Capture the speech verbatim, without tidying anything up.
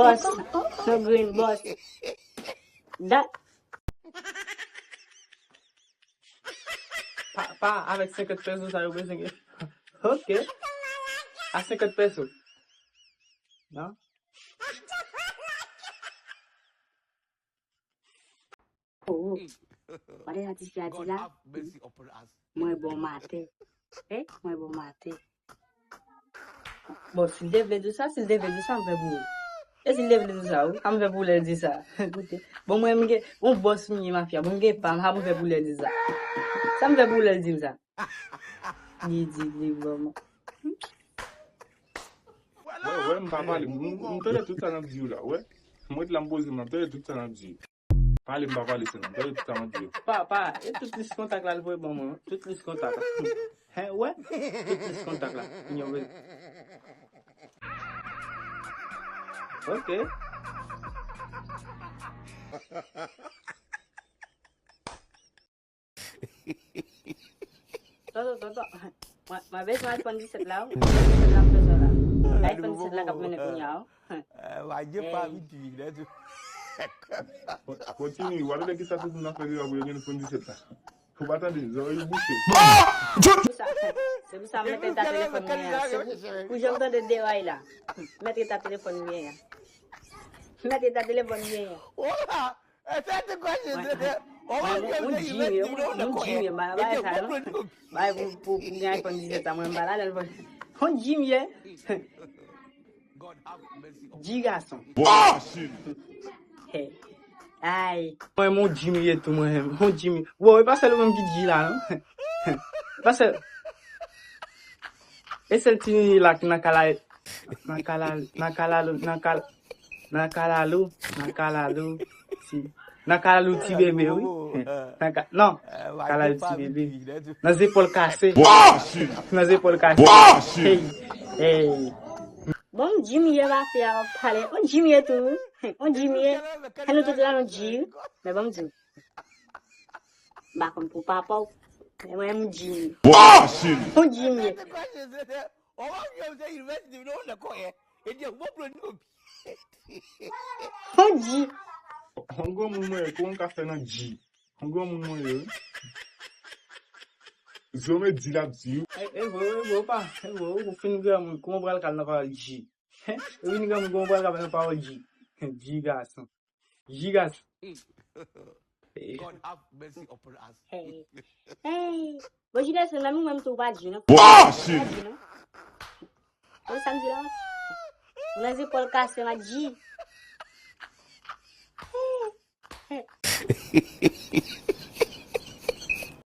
bòs. No green bòs. Dat. Pa, pa avèk senkant peso sa yo bezwen gen. Ok. A senkant peso. Non? Oh. Gade sa tifi a di la. Mwen bon maten. Eh, mwen bon maten. Bon, si l te vle di sa, si l te vle di sa, m fè pou ou. E si l te vle di sa, wi, sa m fè pou lè l di sa. Koute. Bon, mwen, m gen, yon bòs m ye mafya. Bon, m gen pa m, sa m fè pou lè l di sa. Sa m fè pou lè l di m sa. Li di, li bon. Wè, wè, m pa pale. M, m tande tout sa n ap di yo la, wè. Mwen la m poze m, m tande tout sa n ap di yo. Pale m pa pale sèlman. Tande tout sa m ap di yo. Pa, pa, e tout lis kontak la l voye ban mwen. Tout lis kontak la. Hen, wè? Tout lis kontak la. Yon vre. Ok. Tonton, tonton. Mwen, mwen bezwen iPhone disèt la, wi. iPhone disèt la, m bezwen la. iPhone disèt la k ap mennen kounye a, wi. Hey. Kontinye, w ap tande kisa tout moun ap fè deja pou yo gen iPhone disèt la. Ou pa tande, zòrèy ou bouche. Se pou sa, se pou sa m mèt eta telefòn mwen an. Se pou, pou jan m tande deray la. Mèt eta telefòn mwen an. Mèt eta telefòn mwen an. Mwen, mwen, mwen Jimmy, mwen, mwen Jimmy, ba, ba, sa, non? Ba, pou, pou, pou gen iPhone disèt sa, mwen, m pa ladan l, mwen Jimmy, eh. Di gason. Hey. Ay. Mwen, mwen Jimmy ye tou, mwen, mwen Jimmy. Wow, e pa sèl ou menm ki G la, non? Pa sèl. E sèl ti la ki nan kala, nan kala, nan kala, nan kala. Nan kalalou, nan kalalou, ti, nan kalalou ti bebe, wi. Nan ka, non, kalalou ti bebe. Nan zepòl kase. Nan zepòl kase. Hey, hey. Bon, Jimmy ye mafya w ap pale. On Jimmy ye tou, wi. On Jimmy ye. Kè nou tout la, nou Jimmy. Men bon, Jimmy. M pa konn pou papa w. Men mwen, m Jimmy. On Jimmy ye. Hon G. Hon granmoun mwen ye, kòman w ka fè nan G? Hon granmoun mwen ye, wi. Zome di l ap di, wi. E, e vre, e vre, pa, e vre, ou fin granmoun, kòman w pral kal nan pawòl G? Ou fin granmoun, kòman w pral kal nan pawòl G? G gason. G gason. Hey. Hey. Bon, Jilès, menm ou menm tou, ou pa G, non? Ou pa G, non? Bon, sa m di la, ou nan zepòl kase, m a G.